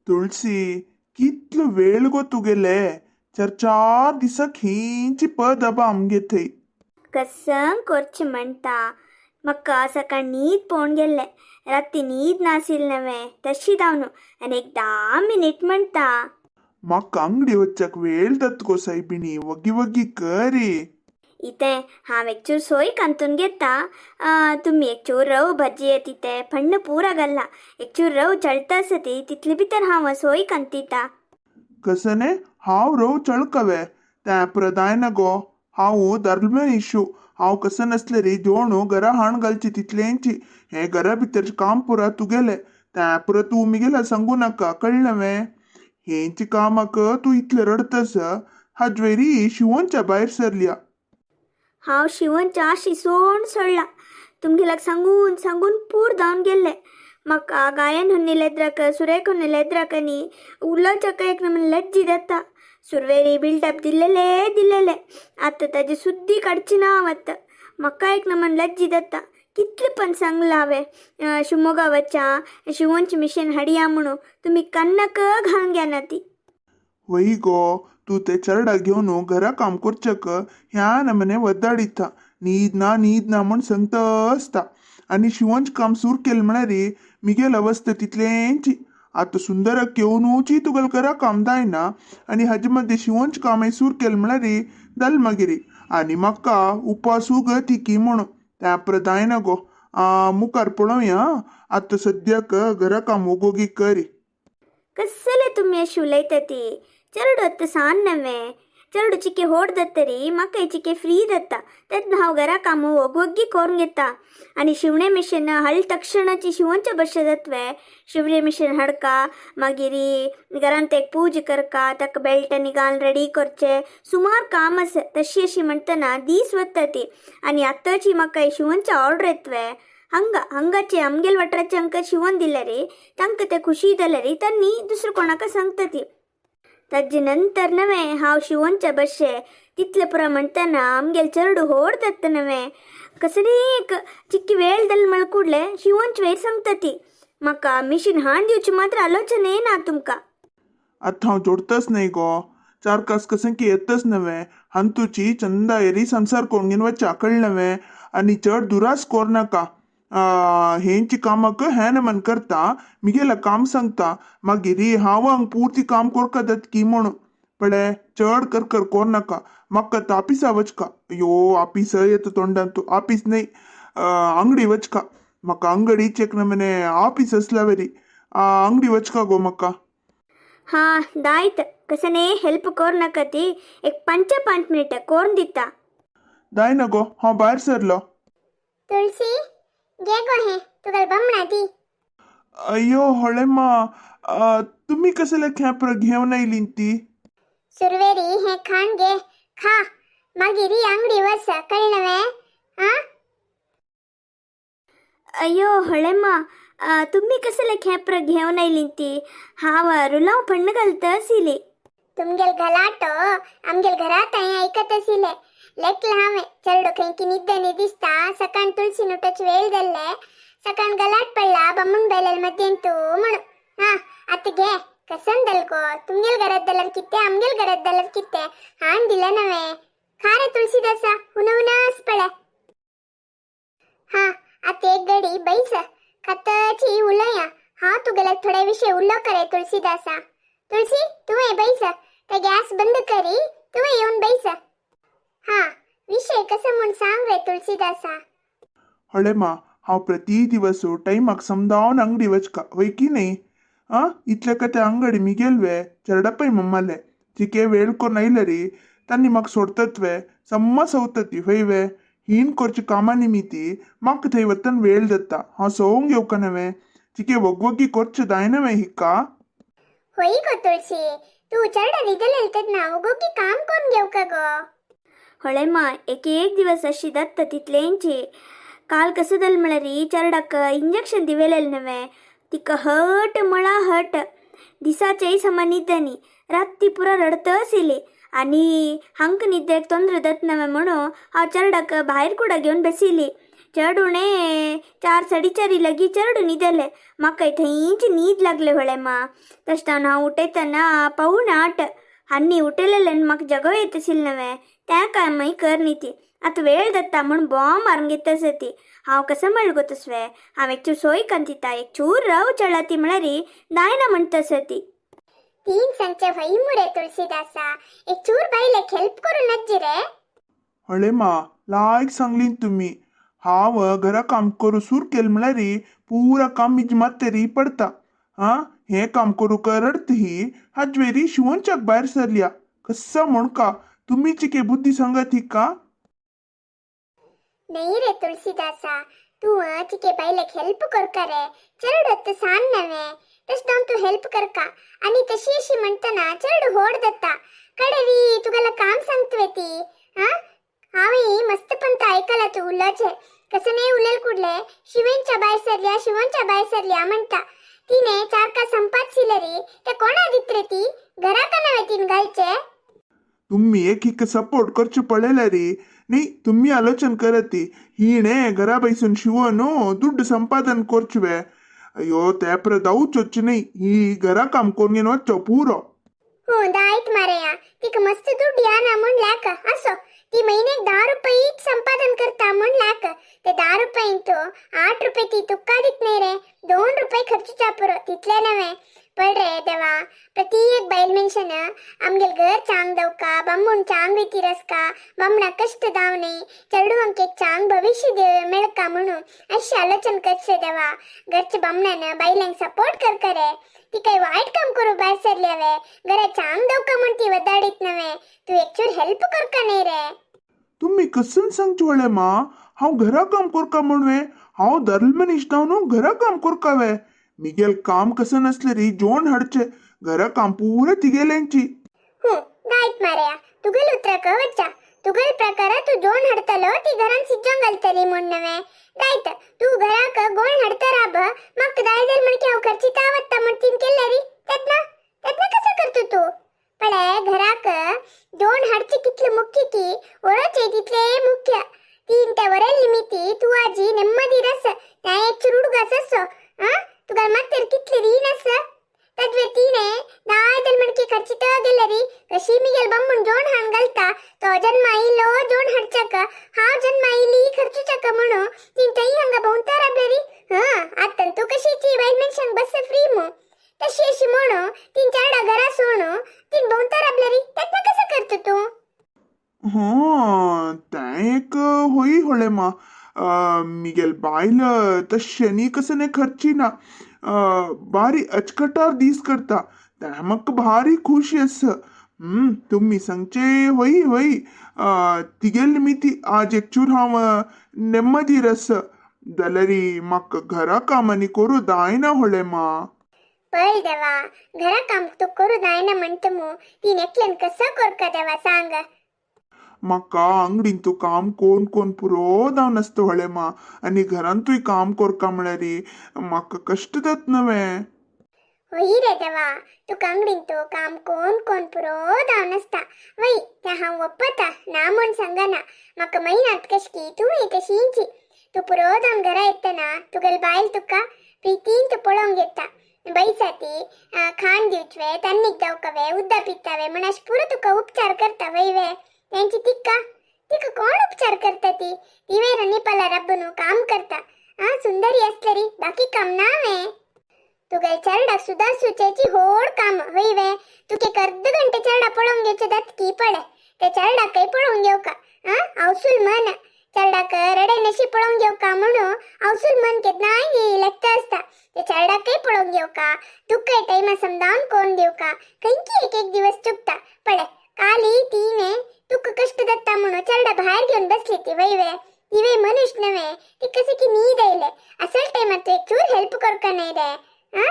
तुळसी कितलो वेळ गो तुगेले, चार चार दिसा खंयची पद आबा आमगे थंय. कसंग करचें म्हणटा, म्हाका सकाळ न्हीद पळोवन गेल्लें, राती न्हीद नाशिल्लें नवें तशी जावन आनी एक 10 मिनीट म्हणटा. म्हाका अंगडी वच्चाक वेळ जाता गो सायबिणी, वगी वगी करी. इतें हांव एक चूर सोय कांतून घेता, तुमी एक चूर रव भाजी येत तितें फण्ण पुरा घालला, एक चूर रव चळटा आसा ती तितले भितर हांव सोय कांतिता. कसने हांव रव चळकवे तें प्रदायना गो, हांव धर्म इशू, हांव कसं नसले रे जेवण घरा हाण घालची तितलेंची, हे घरा भितर काम पुरा तुगेले, तें पुरा तूं मिगेला सांगू नाका, कळ्ळें वे? हेंची कामाक तूं इतलें रडतस, हाजवेरी शिवोनच्या भायर सरल्या. हांव शिवनच्या आशी सोण सोडला, तुमगेल्याक सांगून सांगून पूर जावन गेल्ले. म्हाका गायन हुन्नी लेद्राक सुरेख हुन्नी लेद्राकनी उलोवच्याक एक नमूने लज्जी जाता. सुरवेरी बिल्डअप दिल्लेले दिल्लेले, आतां ताजी सुद्दी काडची ना हांव आतां. म्हाका एक नमूने लज्जी जाता. कितले पण सांगलां हांवें शिवमोगा वच्चा शिवोनची मिशन हाडया म्हणून, तुमी कन्नाक घालून घेना ती. वय गो, तूं ते चरडा घेवन घरा काम करचेक ह्या नमने वद्दाडिता, न्हीद ना न्हीद ना म्हूण सांगता आसता. आनी शिवोनचें काम सुरू केलें म्हळ्यार मिगेल अवस्था तितलेंची. आतां सुंदराक येवनूची तुगेलें घरा काम जायना, आनी हाजे मदीं शिवोनचें कामय सुरू केलें म्हळ्यार जालें मागीर. आनी म्हाका उपासू गती की म्हणून तें पुरो जायना गो. मुखार पळोवया, आतां सद्याक घरा काम वोगोगी करी. कसले तुमी अशी उलयता ती, चेडो आतां सान नवें, चेडो चिके होड जातरी म्हाका चिके फ्री जाता, तेन्ना हांव घरा काम वोगोगी करून घेता. आनी शिवणे मिशन हाडले तक्षणाची शिवोनच्या भशेन जातवे, शिवणे मिशन हाडका, मागीर घरांत एक पूजा करका, ताका बेल्ट आनी घालून रेडी करचें, सुमार काम आसा. तशी अशी म्हणटना दीस वता ती. आनी आतांची म्हाका शिवोनच्या ऑर्डर येतवे, हांगा हांगाचे आमगेल वाठाराचे हांकां शिवोन दिले रे, तांकां ते खुशी जाले रे, तांणी दुसरे कोणाक सांगता ती. ताजे नंतर नवें हांव शिवोनच्या बशे तितले पुरा म्हणटना आमगेल चेडू होड जाता नवें, कसली एक चिक्की वेळ जाली म्हळ कुडले शिवोनचे वयर सांगता ती. म्हाका मिशीन हाण दिवची मात्र आलोचना येना तुमकां. आतां हांव जोडतच न्हय गो, चार कास कसं की येतच नवें, हांतूची चंदा एरी संसार कोण घेवन वच्चा, कळ्ळें नवें? आनी चड दुरास कोर नाका. हेंची कामाक हें नमन करता, मिगेला काम सांगता, मागीर हांव हांग पुर्ती काम कोरका जाता की म्हणून. पळय चड कर कर कोर नाका, म्हाका आतां ऑफिसा वचका. अयो ऑफिस येता तोंडान, तूं ऑफिस न्हय अंगडी वचका. म्हाका अंगडीच एक नमने ऑफिस आसल्या वरी, अंगडी वचका गो म्हाका. हां दायत कसने हेल्प कोर नाका ती, एक 5 मिनिट कोरून दिता. जायना गो, हांव भायर सरलो. तुळसी घे गो हें तुका बमणा दी. अय्यो होळेम्मा, तुमी कसले खेंपर घेवन आयली ती? सुरवेरी हें खाण घे, खा, मागीर अंगडी वच, कळ्ळें वे? आं अय्यो होळेम्मा, तुमी कसले खेंपर घेवन आयली ती? हांव रुलांव फण्ण घालता आशिल्ली. तुमगेल गलाटो आमगेल घरात हांवें आयकत आशिल्लें, लेखलां हांवें. चेडो खंय की न्हिदनी दिसता, सकाळ तुळशी उठोवची वेळ जाल्ले, सकाळ गलाट पडला बामूण बैलाल मध्यंतू म्हणून. हां आतां घे, कसन जाल गो, तुमगेल घरात जाल्यार कितें आमगेल घरात जाल्यार कितें, हाण दिलें नवें. खा रे तुळशीदासा, हुनहुनास पळय. हां आतां एक घडी बैस, खातची उलया, हांव तुगेले थोडे विशय उलो करे तुळशीदासा. तुळशी तुवें बैस, ते गॅस बंद करी, तुवें येवन बैस. हां विशय कसो म्हूण सांग रे तुळशीदासा. होळेम्मा, हांव प्रति दिवस टायमाक समजावन अंगडी वचका, वय की न्हय? आं इतले कते अंगडी मिगेल वे चेरडपय मम्माले चिके वेळ कोन्न आयले रे तांणी म्हाका सोडतत वे, सम्मा सवतती हय वे? हीन करचे कामा निमिती म्हाका थंय वतन वेळ जाता, हांव सवंग येवका नवें, चिके वगवगी करचें जायना वे हिका. होय गो तुळशी, तूं चेडा न्हिदलें तेन्ना वोगोगी काम करून घेवका गो. होळेम्मा, एक एक दिवस अशी जाता तितलेंची. काल कसं जालें म्हळ्यार चेरडाक इंजेक्शन दिवेलें नवें, तिका हट म्हळा हट, दिसाचेय समा न्हिदनी, राती पुरा रडत आशिल्ली. आनी हांकां न्हिदेक तोंद्र जाता नवें म्हणून हांव चेरडाक भायर कुडा घेवन बशिल्ली. चड उणें चार साडी चारी लगी चड न्हिदलें. म्हाका थंयच न्हीद लागले व्हळे मा. तशें हांव उठयतना 7:45. हन्नी उठयलेल्यान म्हाका जगो येत आशिल्लें नवें. तें कामय कर न्ही ती. आतां वेळ जाता म्हूण बोवाळ मारून घेता आसा ती. हांव कसो म्हणलें गो तसवें? हांव एक चूर सोय कांतिता, एक चूर राव चला ती म्हळ्यार जायना म्हणटा आसा ती. तीन सांगचे व्हय मुरे तुळशीदासा, एक चूर बायलेक हेल्प करून नज्जी रे. हळे मा, लायक सांगली तुमी. हांव घरा काम करू सूर केल म्हळ्यार पुरा काम मिज मातेरी पडता. हा, हें काम करूंक रडत ही हाजवेरी शिवोनच्याक भायर सरल्या. कस्सा म्हण का तुमी चिके बुद्धी सांगत ही का? नाही रे तुळशीदासा, तू चिके बायलेक हेल्प करका रे. चरड होत सान नव्हे, तश जावन तू हेल्प करका. आनी तशी अशी म्हणतना चरड होड जाता. कडेरी तुगेला काम सांगतवे ती. हा, हांवें मस्त पंत आयकला तूं उलोवचें. कसं नाही उलयल कुडले, शिवेंच्या भायर सरल्या, शिवोनच्या भायर सरल्या म्हणटा. तिने चारका संपात शिलरी ते कोणा दित रे ती? घरा का नव्हे तीन घालचे? तुम्ही एक हिक सपोर्ट करचे पडलेले रे. न्ही, तुम्ही आलोचन करत हिणे घरा बैसून शिवोन दुड्ड संपादन करचवे. अय्यो, ते दावचोच न्ही. ही घरा काम करून घेवन वच्चो पुरो. हो, दायत मारया. तिका मस्त दुड्ड या ना म्हूण लाक असो. ती महिन्याक 10 रुपये संपादन करता म्हूण लाक. ते 10 रुपयांत 8 रुपये ती तुका दित नाही रे, 2 रुपये खर्चुच्या पुरो, तितले नव्हे. पळ रे देवा, प्रत्येक बायल मनशान आमगेल घर चांग दवका, बामूण चांग रिती रसका, बामणा कष्ट दाव नाही, चेडवांक एक चांग भविष्य मेळका म्हणून अशी आलोचन करचे देवा. घरच्या बामणान बायलांक सपोर्ट कर करे. ती काही वाईट काम करू भायर सरल्यावे? घरा चांग दवका म्हण ती वदाडीत नव्हे. तू एकचूर हेल्प करका नाही रे? तुम्ही कसन सांगचे व्हडले मा, हांव घरा काम करका म्हणवे? हांव दरल मनीस जावन घरा काम करकावे? मिगेल काम कसं नसले री जोण हाडचे. घरा काम पुरा तिगेल्यांची. हूं, दायत मारया, तुगेल उतराक वच्चा. तुगेल प्रकार तू जोण हाडतलो ती घरान सिज्जोंग घालतली म्हूण नव्हे. दायत, तू घराक गोण हाडता राब, म्हाका दाय जाल म्हणकी हांव खर्चिता वत्ता म्हण तीन केले री. तेन्ना तेन्ना कसं करतो तू? पळे, घराक जोण हाडचे कितले मुख्य की वरोचे तितले मुख्य. तीन त्या वरेल निमित्ती तू आजी नेम्मदी रस. त्या एक चुरूड घास. हा, तुका मातेर कितले रीण आस. तद्वे तिने दायदल म्हणकी खर्चित गेले री. कशी मिगेल बम्मून जोण हाण घालता, तो जन्मा आयलो जोण हाडच्याक, हांव जन्मा आयली खर्चुच्याक म्हणून तीन थंय हांगा भोंवता राबले री. हा, आतां तूं कशीची बायल मनशांक बस फ्री मू, तशी अशी म्हणून तीन चारडा घरा सोडून तीन भोंवता राबले री. तेन्ना कसं करतो तूं? हां, तें एक होय व्हडलें मा. मिगेल बायल तशें न्ही, कसं न्ही खर्ची ना. बारी अचकटार दीस करता. तें म्हाका भारी खुशी आसा. तुमी सांगचे होय होय. तिगेल निमित्ती आज एक चूर हांव नेम्मदीर आसा. जाल्यार म्हाका घरा कामांनी करूं जायना व्हडलें मा. पळ देवा, घरा काम तू करू जायना म्हणत मू, तीन एकल्यान कसं करका देवा सांग. म्हाका अंगडीन तूं काम कोण कोण पुरो जावन आसता व्हडलें मा. आनी घरांतूय काम करका म्हळ्यार म्हाका कश्ट जात नव्हे. होय रे देवा, तुका अंगडीन तूं काम कोण कोण पुरो जावन आसता. वय, तें हांव वपता ना म्हूण सांगना. म्हाका महिनात कशकी तूं तशींची. तूं पुरो जावन घरा येतना तुगेली बायल तुका प्रितीन तूं पळोवंक येता. बैसाती खाण दिवचवे, तन्नीक दावकावे, उद्दा पितावे म्हण अशें पुरो तुका उपचार करता वय वे. तेंची तिका तिका कोण उपचार करता ती? तिवे रनीपाला रब्बनू काम करता. आ, सुंदरी असलेरी बाकी काम ना वे. तुगे चरडाक सुद्धा सुचेची होड काम वय वे. तुके अर्ध घंटे चरडा पळोवंक घेवचे जातकी पळे, ते चरडाकय पळोवंक घेवका. आ, आवसूल मन चरडाक रडे नशी पळोवंक घेवका म्हणून आवसूल मन केन्नाय लेखता आसता. ते चरडाकय पळोवंक घेवका, तुकय टायमा समजावन कोण दिवका. खंयकी एक एक दिवस चुकता. पळे, काली तिने तुका कष्ट जाता म्हणून चरडा भायर घेवन बसली ती वय वे. तिवे मनुष्य नव्हे, ती कसे की नीद आयले असल टायमात तू एक चूर हेल्प करका नाही रे? हा.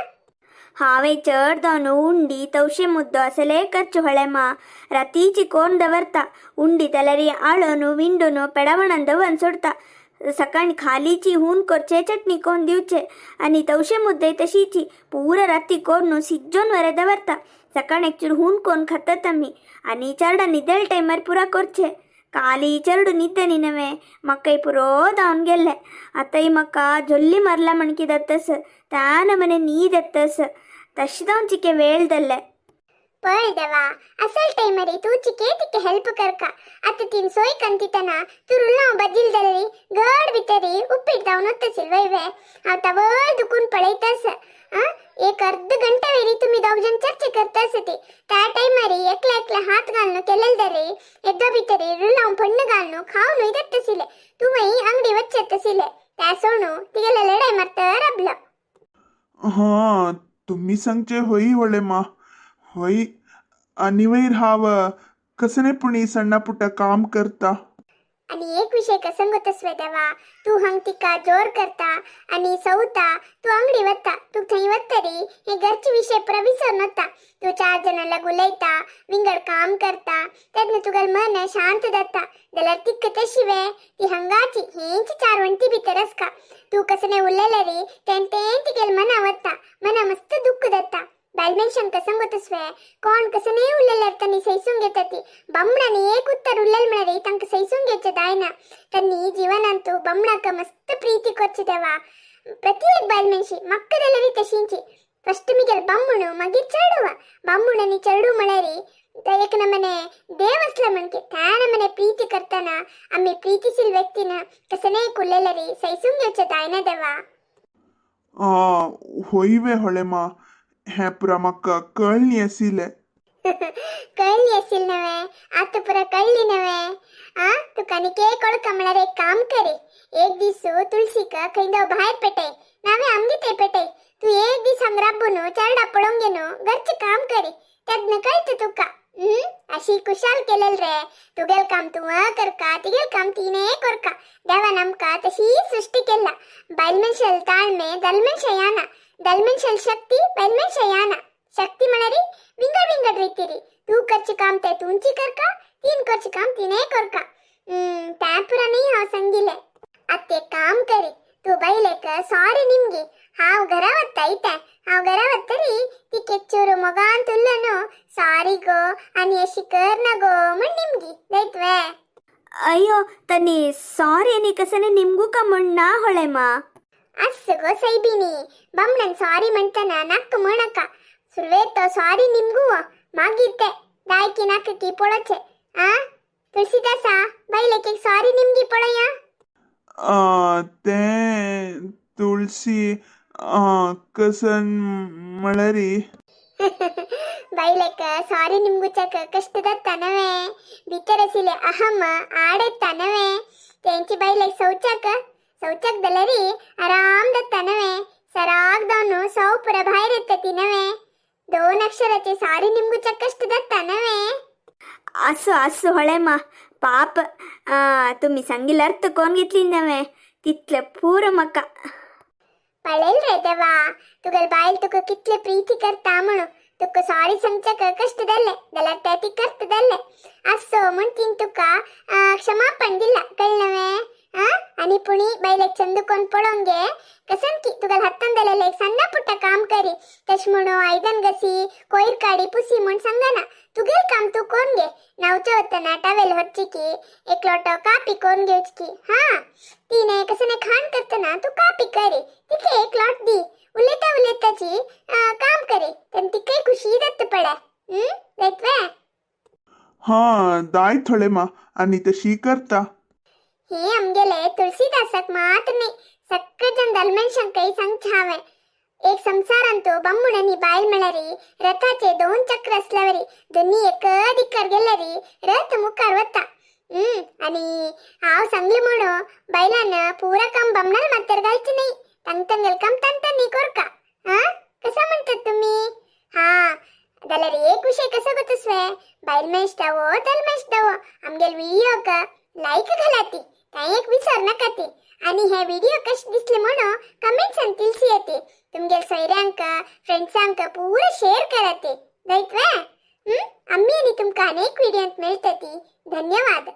हांवें चड जावन उंडी तवशे मुद्दो असले करचे व्हडलें मा. रातीची कोण दवरता उंडी जाल्यार आळोन विंडून पेडावणान दवरून सोडता. सकाळी खालीची हून करचे, चटणी कोण दिवचे. आनी तवशे मुद्दे तशीची पुरा राती कोरून सिज्जोन वरे दवरता. सकाळी एक चूर हून कोण खातात आमी. आनी चारडा न्हिदेल टायमार पुरा करचे. काली चेरडू निद्द निनवे मक्कय पुरो धांवन गेल्ले. आतांय म्हाका जल्ली मारला म्हणकी जातस, त्या नमने न्हीद येतस तशें जावन चिके वेळ जाल्ले. पळ देवा, असल टाइमरी तू चिके तिके हेल्प करका. आतां तीन सोय कंतितना तू रुल्लाव बदल दलरी गड भितरी उप्पीट जावन वतसील वय वे. हांव तवळ दुखून पळयतस. आ एक अर्ध घंटा वेरी तुम्ही दोग जण चर्चा करतास ती. त्या टाइमरी एकले एकले हात घालून केलेल दरी एद्दो भितरी रुल्लाव पण्ण घालून खावन दत्तसिले. तू मई अंगडी वच्चेतसिले त्या सोणू तिगेले लढाई मारत रबलं. हां, तुम्ही सांगचे होई होळे मा, होई. आनी वयर हांव कसने पुणी सण्णा पुट्टा काम करता. आणि एक विषय कसंग तसवे देवा, तू हंग तिका जोर करता आणि सवता. तू अंगडी वत्ता, तू थंय वत्तरी हे घरचे विषय प्रविसर नव्हता. तू चार जणांना उलयता, विंगड काम करता, तेन्ना तुगेल मन शांत जाता. जाल्यार तिक्क तशी वे? ती हंगाची हेंची चार वण्टी भितर आसका. तू कसने उलयले रे तेन तें तिगेल मना वता, मना मस्त दुःख जाता. बायल मनशांक कसंग तसवे? कोण कसं नाही उरलेले त्यांनी सैसून घेतात ती. बमणाने एक उत्तर उरलेल म्हणारे तांकां सैसून घेवचें जायना. त्यांनी जीवनांतु बमणाक मस्त प्रीती करचे देवा. प्रति एक बायल मनशी म्हाका जाल्यार तशींची. फस्ट मिगेल बम्मुणु, मागीर चेडुवा. बम्मुण आनी चेडू म्हळ्यार एक नमने देव असला म्हणके त्या नमने प्रीती करताना आमी प्रीतिशील व्यक्तीन कसं उरलेले सैसून घेवचें जायना देवा. होय वे होळे मा, हें पुरा म्हाका कळ्ळी आशिल्लें. कळ्ळी असेल नव्हे? आता पुरा कळ्ळी नव्हे? आ तुका आनी कोळका म्हळ्यार एक काम करे. एक दीस तुळशीक खंय भायर पेटय, नावे आमगे थंय पेटय. तू एक दीस हांगा राबून चेरडा पळोवंक घेवन घरचें काम करे, तेन्ना कळटा तुका. अशी कुशाल केलेल रे. तुगेल काम तूं करका, तिगेल काम तिने करका. देवान आमकां तशी सृष्टी केला. बायल मनशाल ताळमे दल मनशा याना, दल मनशाल शक्ती बायल मनशा याना. शक्ती म्हळ्यार विंगड विंगड रीतीरी. तू करचे काम ते तुमची करका, तीन करचे काम तिने करका. त्या पुरा नाही हांव सांगिल्लें. आतां एक काम करी, तूं बायलेक सॉरी निमगी. हांव घरा वता इतें. हांव घरा वतरी तिके चोरू मोगान तुल्लो न्हू, सॉरी गो आनी अशी कर ना गो म्हण निमगी जायत वे? ಅಯ್ಯೋ, ತನ್ನಿ ಸಾರಿ ನೀ ಕಸನೆ ನಿಮ್ಗೂ ಕಮ್ಮಣ್ಣ ಹೊಳೆಮ್ಮ. ಅಸ್ಸು ಗೋ ಸೈಬಿನಿ, ಬಮ್ನನ್ ಸಾರಿ म्हणताना ನಕ್ಕ म्हणಕ ಸುರ್ವೇತ ಸಾರಿ ನಿಮ್ಗೂ ಮಾಗಿತ್ತೆ ದಾಯ್ಕಿ ನಕ್ಕಿ ಪೊಳಚೆ. ಆ ತುಳಸಿದಾಸ, ಬೈಲಕ್ಕೆ ಸಾರಿ ನಿಮ್ಗೆ ಪೊಳಯ್ಯ. तें तुळशी कसन म्हळ्यार ಬೈಲಕ್ಕ ಸಾರಿ ನಿಮ್ಗುಚಕ ಕಷ್ಟದತ್ತನವೇ? ಬಿತ್ತರಸಿಲೆ ಅಹಮ ಆಡೆತ್ತನವೇ? ತೆಂಚಿ ಬೈಲಕ್ ಸೌಚಕ ಸೌಚಕ್ ದಲರಿ ಆರಾಮ್ದತ್ತನವೇ? ಸರಾಗ್ದವನು ಸೌಪುರ ಬಾಯ್ರೆತ್ತತಿನವೇ? दोन अक्षराचे ಸಾರಿ ನಿಮ್ಗುಚ ಕಷ್ಟದತ್ತನವೇ? असो असो ಹೊಳೆಮ್ಮ, ಪಾಪ तुम्ही सांगिल अर्थ कोण घेतली नव्हे तितलं पुरं मका. पळेल रे देवा, तुगेल बायल तुका कितले प्रीती करता म्हणून. तुका सॉरी सांगच्याक कष्ट जाल्ले जाल्यार ते ती करता जाल्ले. असो म्हण तीन तुका क्षमापण दिला, कळ्ळें? आ आनी पुणी बायलेक चंद कोण पळोवंक गे कसन की तुगेल हातान जालेलें एक सण्ण पुट्ट काम करी. तशें म्हणून आयदन घसी, कोयर काडी, पुसी म्हण सांगना. तुगेल काम तूं कोण घे. न्हावचे वतना टावेल व्हरची की, एक लोटो कापी कोण घेवची की. हा तिने कसं खाण करतना तूं कापी करी, तिके एक लोट दी. उलयता उलयताची काम करी, तेन्ना तिकाय खुशी जाता पळय. जायत वे? हां, दाय थोडे मा, आनी तशी करता. हे आमगेले तुळसीदासाक मात्र न्ही, सगळे जण दलमनशांकय सांगचें हांवें. एक संसारांतु बम्मुण आनी बायल म्हळ्यार रथाचे दोन चक्र असल्यावरी. दोन्ही एक दिक्कार गेल्यारी रथ मुखार वता. आनी हांव सांगलें म्हणून बायलान पुरा काम बमणाल मात्यार घालचें न्ही. तांग तांगेल काम तांतांनी करका. हा कसा म्हणतात तुम्ही? हा जाल्यार एक विषय कसो गो बायल मनीस दावो, दल मनीस दावो, आमगेल व्हिडिओक लायक घालाती, काय एक विसर नाका ती. आणि हे व्हिडिओ कशे दिसले म्हणून कमेंट्सान तिलसी येते. तुमगेल सोयऱ्यांक, फ्रेंड्सांक पुरा शेअर कराते जायत वे? आम्ही आणि तुमकां अनेक व्हिडिओत मेळटती. धन्यवाद.